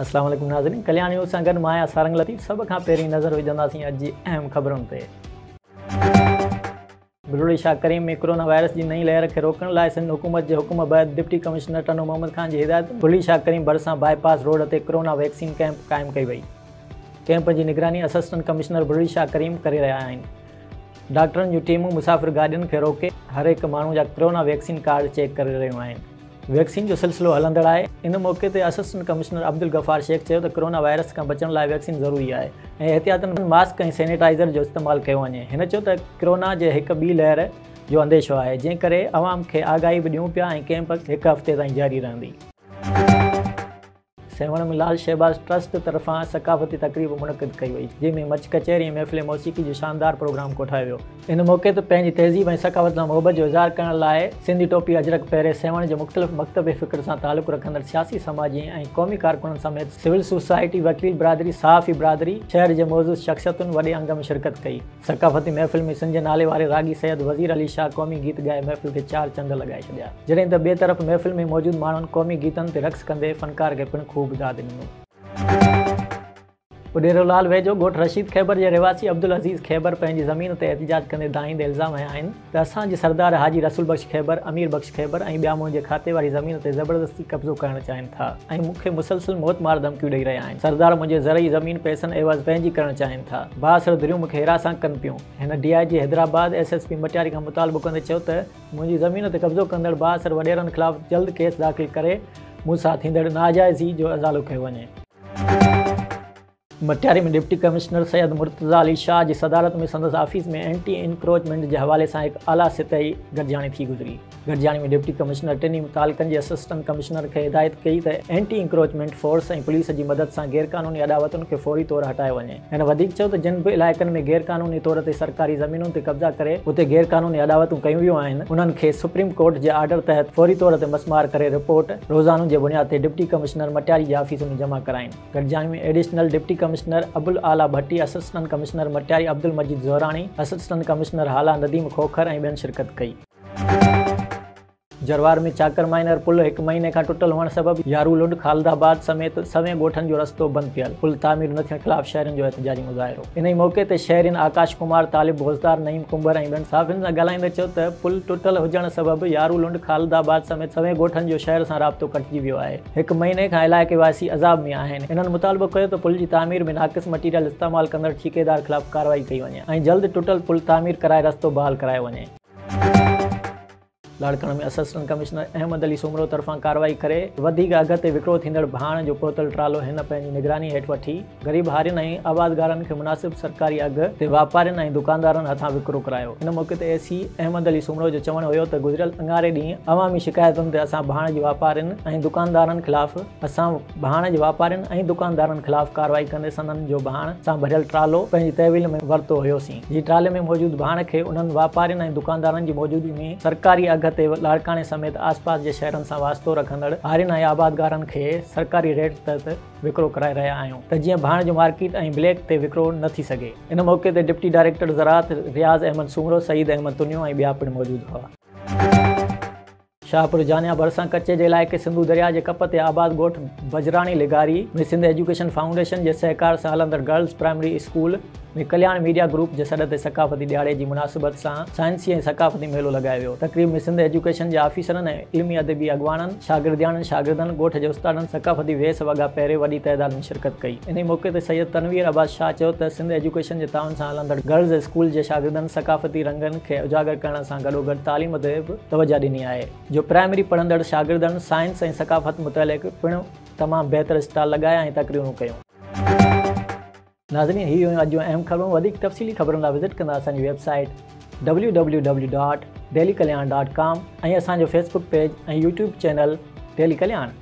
اسلام عليڪم ناظرين ڪلياڻ نيوز سان گڏ مان آهيان سارنگ لطيف سڀ کان پهرين نظر وجهنداسين اڄ جي اهم خبرن تي. بلوڙي شاهه ڪريم ۾ ڪرونا وائرس جي نئين لهر کي روڪڻ لاء سنڌ حڪومت جي حڪم بعد ڊپٽي ڪمشنر ٽنڊو محمد خان جي هدايت بلڙي شاهه ڪريم ڀرسان باء پاس روڊ تي ڪرونا ويڪسين ڪئمپ قائم ڪئي وئي. ڪئمپ جي نگراني اسسٽنٽ ڪمشنر بلڙي شاهه ڪريم ڪري رهيا آهن. ڊاڪٽرن جون ٽيمون مسافر گاڏين کي روڪي هر هڪ ماڻهو جا ڪرونا ويڪسين ڪارڊ چيڪ ڪري رهيون آهن. ويڪسين جو سلسلو هلندڙ آهي. ان موقعي تي اسسٽنٽ ڪمشنر عبدالغفار شيخ چيو ته ڪرونا وائرس کان بچڻ لاء ويڪسين ضروري آهي ۽ احتياطن ماسڪ ۽ سينيٽائيزر جو استعمال ڪيو وڃي. هن چيو ته ڪرونا جي هڪ ٻي لهر جو انديشو آهي جنهن ڪري عوام کي آگاهي به ڏيون پيا ۽ ڪئمپ هڪ هفتي تائين جاري رهندي. سيوهڻ ۾ لال شهباز ٽرسٽ طرفان ثقافتي تقريب منعقد ڪئي وئي، جنهن ۾ مچ ڪچهري ۽ محفل موسيقي جو شاندار پروگرام ڪوٺايو ويو. ان موقعي تي پنهنجي تهذيب ۽ ثقافت سان محبت جو اظهار ڪرڻ لاء سنڌي ٽوپي اجرڪ پهري سيوهڻ جي مختلف مڪتب فڪر سان تعلق رکندڙ سياسي، سماجي ۽ قومي ڪارڪنن سميت سول سوسائٽي، وڪيل برادري، صحافي برادري، شهر جي معزز شخصيتن وڏي انگ ۾ شرڪت ڪئي. ثقافتي محفل ۾ سنڌ جي نالي واري راڳي سيد وزير علي شاهه قومي گيت ڳائي محفل کي چار چنڊ لڳائي ڇڏيا. جڏهن ته ٻئي طرف محفل ۾ موجود ماڻهن قومي گيتن تي رقص ڪندي فنڪار کي پڻ خوب داد ڏنو. اڏيرو لال ويجهو ڳوٺ رشيد خيبر جي رهواسي عبدالعزيز خيبر پنهنجي زمين تي احتجاج ڪندي دانهيندي الزام هنيا آهن ته اسان جي سردار حاجي رسول بخش خيبر، امير بخش خيبر ۽ ٻيا منهنجي کاتي واري زمين تي زبردستي قبضو ڪرڻ چاهين ٿا ۽ مون کي مسلسل موت مار ڌمڪيون ڏئي رهيا آهن. سردار منهنجي زرعي زمين پئسن عيوض پنهنجي ڪرڻ چاهين ٿا. بااثر ڌريون مون کي هراسان ڪن پيون. هن D I G Hyderabad, S S P Matiari کان مطالبو ڪندي چيو ته منهنجي زمين تي قبضو ڪندڙ بااثر وڏيرن خلاف جلد ڪيس داخل ڪري مون سان ٿيندڙ ناجائزي جو ازالو ڪيو وڃي. مٽياري ۾ ڊپٽي ڪمشنر سيد مرتضيٰ علي شاهه جي صدارت ۾ سندس آفيس ۾ اينٽي انڪروچمينٽ جي حوالي سان هڪ اعليٰ سطحي گڏجاڻي ٿي گذري. گڏجاڻي ۾ ڊپٽي ڪمشنر ٽنهي تعلقن جي اسسٽنٽ ڪمشنر کي هدايت ڪئي ته اينٽي انڪروچمينٽ فورس ۽ پوليس جي مدد سان غيرقانوني اڏاوتن کي فوري طور هٽايو وڃي. هن وڌيڪ چيو ته جن به علائقن ۾ غيرقانوني طور تي سرڪاري زمينن تي قبضا ڪري اتي غيرقانوني اڏاوتون ڪيون ويون آهن انهن کي سپريم ڪورٽ جي آرڊر تحت فوري طور تي مسمار ڪري رپورٽ روزانو جي بنياد تي ڊپٽي ڪمشنر مٽياري جي آفيس ۾ جمع ڪرائين. گڏجاڻي ۾ additional deputy commissioner Abul Ala Bhatti, assistant commissioner Matiari Abdul Majeed Zahrani, assistant commissioner Hala Nadeem Khokhar ۽ ٻين شرڪت ڪئي. جروار ۾ چاڪر مائنر پل هڪ مهيني کان ٽٽل هئڻ سبب يارو لنڊ، خالد آباد سميت سوين ڳوٺن جو رستو بند پيل، پل تعمير نه ٿيڻ خلاف شهرين جو احتجاجي مظاهرو. انهي موقعي تي شهرين آڪاش ڪمار، طالب بوزدار، نعيم ڪنڀر ۽ ٻين صحافين سان ڳالهائيندي چيو ته پل ٽٽل هجڻ سبب يارو لنڊ، خالد آباد سميت سوين ڳوٺن جو شهر سان رابطو ڪٽجي ويو آهي. هڪ مهيني کان علائقي واسي عذاب ۾ آهن. هنن مطالبو ڪيو ته پل جي تعمير ۾ ناقص مٽيريل استعمال ڪندڙ ٺيڪيدار خلاف ڪارروائي ڪئي وڃي ۽ جلد ٽٽل پل تعمير ڪرائي رستو بحال ڪرايو وڃي. لاڙڪاڻي ۾ اسسٽنٽ ڪمشنر احمد علي سومرو طرفان ڪارروائي ڪري وڌيڪ اگهه تي وڪرو ٿيندڙ ڀاڻ جو پهتل ٽرالو هن پنهنجي نگراني هيٺ وٺي غريب هارين ۽ آبادگارن کي مناسب سرڪاري اگهه تي واپارين ۽ دڪاندارن هٿان وڪرو ڪرايو. ان موقعي تي اي سي احمد علي سومرو جو چوڻ هيو ته گذريل اڱاري ڏينهن عوامي شڪايتن تي اسان ڀاڻ جي واپارين ۽ دڪاندارن خلاف اسان ڀاڻ جي واپارين ۽ دڪاندارن خلاف ڪارروائي ڪندي سندن جو ڀاڻ سان ڀريل ٽرالو پنهنجي تحويل ۾ ورتو هيوسين جي ٽرالي ۾ موجود ڀاڻ کي انهن واپارين ۽ دڪاندارن جي موجودگي ۾ سرڪاري اگهه تي لاڙڪاڻي سميت آس پاس جي شهرن سان واسطو رکندڙ هارين ۽ آبادگارن کي سرڪاري ريٽ تحت وڪرو ڪرائي رهيا آهيون ته جيئن ڀاڻ جو مارڪيٽ ۽ بليڪ تي وڪرو نه ٿي سگهي. ان موقعي تي ڊپٽي ڊائريڪٽر زراعت رياض احمد سومرو، سعيد احمد تنيو ۽ ٻيا پڻ موجود هئا. شاهپور جانيا ڀرسان ڪچي جي علائقي سنڌو درياء جي ڪپ تي آباد ڳوٺ بجراڻي لغاري ۾ سنڌ ايجوڪيشن فائونڊيشن جي سهڪار سان هلندڙ girls primary school ۾ Kalyan media group جي سڏ تي ثقافتي ڏهاڙي جي مناسبت سان سائنسي ۽ ثقافتي ميلو لڳايو ويو. تقريب ۾ سنڌ ايجوڪيشن جي آفيسرن ۽ علمي ادبي اڳواڻن، شاگردياڻين، شاگردن، ڳوٺ جي استادن ثقافتي ويس وڳا پهري وڏي تعداد ۾ شرڪت ڪئي. انهي موقعي تي سيد تنوير عباس شاهه چيو ته سنڌ ايجوڪيشن جي تعاون سان هلندڙ گرلز اسڪول جي شاگردن ثقافتي رنگن کي اجاگر ڪرڻ سان گڏوگڏ تعليم تي به توجهه ڏني آهي جو پرائمري پڙهندڙ شاگردن سائنس ۽ ثقافت متعلق پڻ تمام بهتر اسٽال لڳايا ۽ تقريرون ڪيون. ناظرين هي هيون اڄ جون اهم خبرون وڌيڪ تفصيلي خبرن لاء وزٽ ڪندا اسان جي web site www.dailykalyan.com ۽ اسان جو Facebook page ۽ YouTube channel daily Kalyan.